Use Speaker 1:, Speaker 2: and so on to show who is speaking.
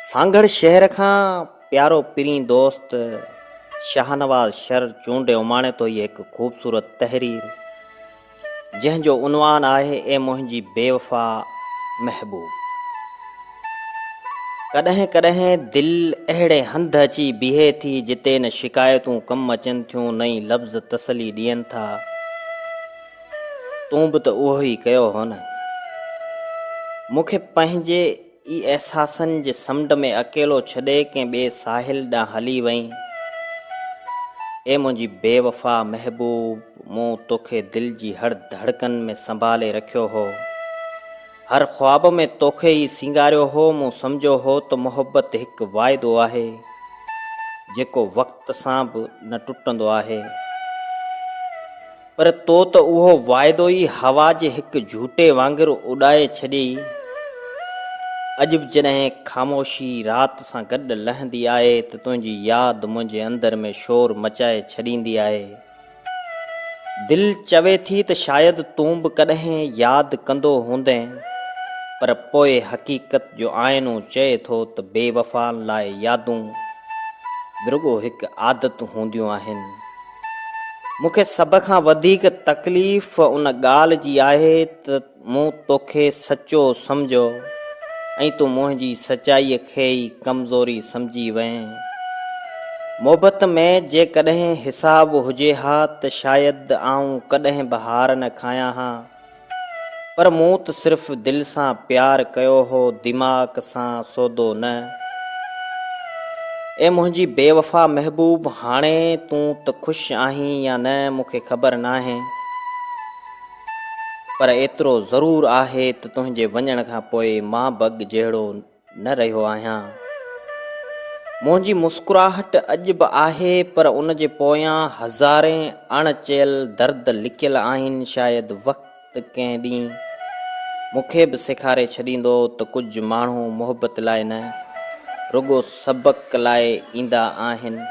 Speaker 1: سانگهڙ شهر کان پيارو پرين دوست شاهنواز شر چونڊي اماڻي ٿو هيء هڪ خوبصورت تحرير جنهن جو عنوان آهي اي منهنجي بيوفا محبوب. ڪڏهن ڪڏهن دل اهڙي هنڌ اچي بيهي ٿي جتي نه شڪايتون ڪم اچن ٿيون نه ئي لفظ تسلي ڏين ٿا. تون به ته اهو ئي ڪيو هو نه. مون کي پنهنجي ئي احساسن جي سمنڊ ۾ اڪيلو ڇڏي ڪنهن ٻئي ساحل ڏانهن هلي وئين. اي منهنجي بي وفا محبوب، مون توکي دل جي هر ڌڙڪن ۾ سنڀالي رکيو هو. هر خواب ۾ توکي ئي سينگاريو هو. مون سمجهيو هو ته محبت هڪ واعدو آهي، جيڪو وقت سان به نه ٽٽندو آهي. پر تو ته اهو واعدو ئي هوا جي هڪ جهوٽي وانگر اڏائي ڇڏيئي. اڄ به جڏهن خاموشي رات سان گڏ لهندي آهي ته تنهنجي ياد منهنجي اندر ۾ شور مچائي ڇڏيندي آهي. دل چوي ٿي ته شايد تون به ڪڏهن ياد ڪندو هوندين، پر پوء حقيقت جو آئينو چئي ٿو ته بي وفائن لاء يادون به رڳو هڪ عادت هونديون آهن. مون کي سڀ کان وڌيڪ تڪليف ان ڳالهه جي آهي ته مون توکي سچو سمجهيو ۽ تون منهنجي سچائيء کي ئي ڪمزوري سمجهي وئين. محبت ۾ جيڪڏهن حساب هجي ها ته شايد آئون ڪڏهن به هار نه کايان ها. پر مون ته صرف دل سان پيار ڪيو هو دماغ سان سودو نه. اي منهنجي بيوفا محبوب هاڻي تون ته خوش آهين يا نه مون کي خبر ناهي پر ايترو ضرور آهي ته تنهنجي وڃڻ کان پوء مان به اڳ جهڙو نه رهيو آهيان. منهنجي مسڪراهٽ اڄ به آهي پر ان جي پويان هزارين اڻ چيل درد لڪيل آهن شايد وقت ڪنهن ڏينهن مون کي به سيکاري ڇڏيندو ته ڪجهه ماڻهو محبت لاء نه رڳو سبق لاء ايندا آهن.